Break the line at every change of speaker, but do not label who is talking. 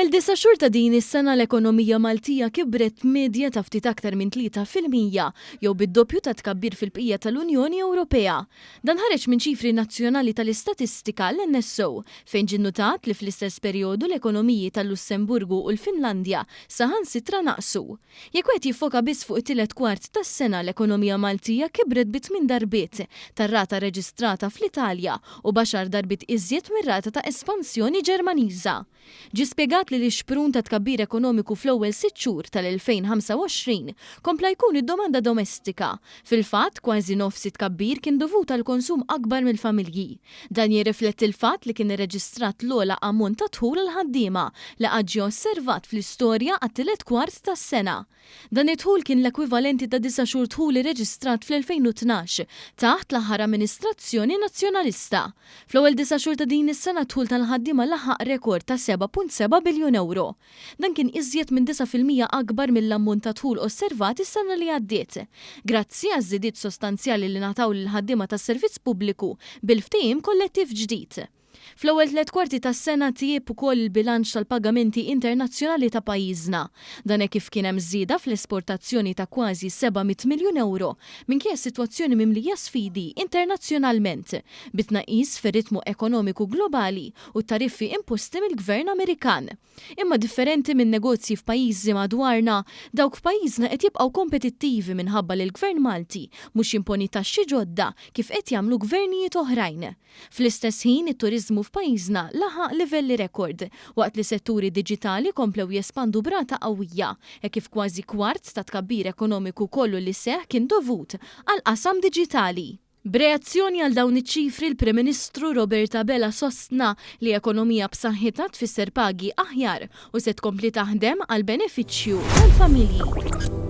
Fl-ewwel disa' xhur ta' din is-sena l-ekonomija Maltija kibret b'medja ta' ftit aktar minn 3% jew bid-doppju tat-tkabbir fil-bqija tal-Unjoni Ewropea. Dan ħareġ minn ċifri nazzjonali tal-istatistika, l-NSO, fejn ġie nnutat li fl-istess perjodu l-ekonomiji tal-Lussemburgu u l-Finlandja saħansitra naqsu. Jekk wieħed jiffoka biss fuq it-tielet kwart tas-sena l-ekonomija Maltija kibret bi tmien darbiet tar-rata rreġistrata fl-Italja u b'għaxar darbiet iżjed mir-rata ta' espansjoni Ġermaniża. Ġie spjegat li l-ixprun tat-tkabbir ekonomiku fl-ewwel sitt xhur tal-2025 kompla jkun id-domanda domestika. Fil-fatt, kważi nofs it-tkabbir kien dovut għal konsum akbar mill-familji. Dan jirrifletti l-fatt li kien irreġistrat l-ogħla ammont ta' dħul għall-ħaddiema li qatt ġie osservat fl-istorja għat-tielet kwart tas-sena. Dan id-dħul kien l-ekwivalenti ta' disa' xhur dħul irreġistrat fl-2012 taħt l-aħħar amministrazzjoni Nazzjonalista. Fl-ewwel disa' xhur ta' din is-sena d-dħul tal-ħaddiema laħaq rekord ta' 7.7 biljun ewro. Dan kien iżjed minn 9% akbar mill-ammont ta' dħul osservat is-sena li għaddiet. Grazzi għaż-żidiet sostanzjali li ngħataw lill-ħaddiema tas-servizz pubbliku bil-ftehim kollettiv ġdid. Fl-ewwel tlett kwarti tas-sena tjieb ukoll il-bilanċ tal-pagamenti internazzjonali ta' pajjiżna. Dan hekk kif kien hemm żieda fl-esportazzjoni ta' kważi 700 miljun ewro minkejja sitwazzjoni mimlija sfidi internazzjonalment, bi tnaqqis fir-ritmu ekonomiku globali u t-tariffi imposti mill-Gvern Amerikan. Imma differenti minn negozji f'pajjiżi madwarna, dawk f'pajjiżna qed jibqgħu kompetittivi minħabba li l-Gvern Malti mhux jimponi taxxi ġodda kif qed jagħmlu gvernijiet oħrajn. Fl-istess ħin, it-turiżmu f'pajjiżna laħaq livelli rekord, waqt li setturi diġitali komplew jespandu b'rata qawwija, hekk kif kważi kwart tat-tkabbir ekonomiku kollu li seħħ kien dovut għall-qasam diġitali. B'reazzjoni għal dawn iċ-ċifri l-Prim Ministru Robert Abela sostna li ekonomija b'saħħitha tfisser pagi aħjar u se tkompli taħdem għall-benefiċċju tal-familji.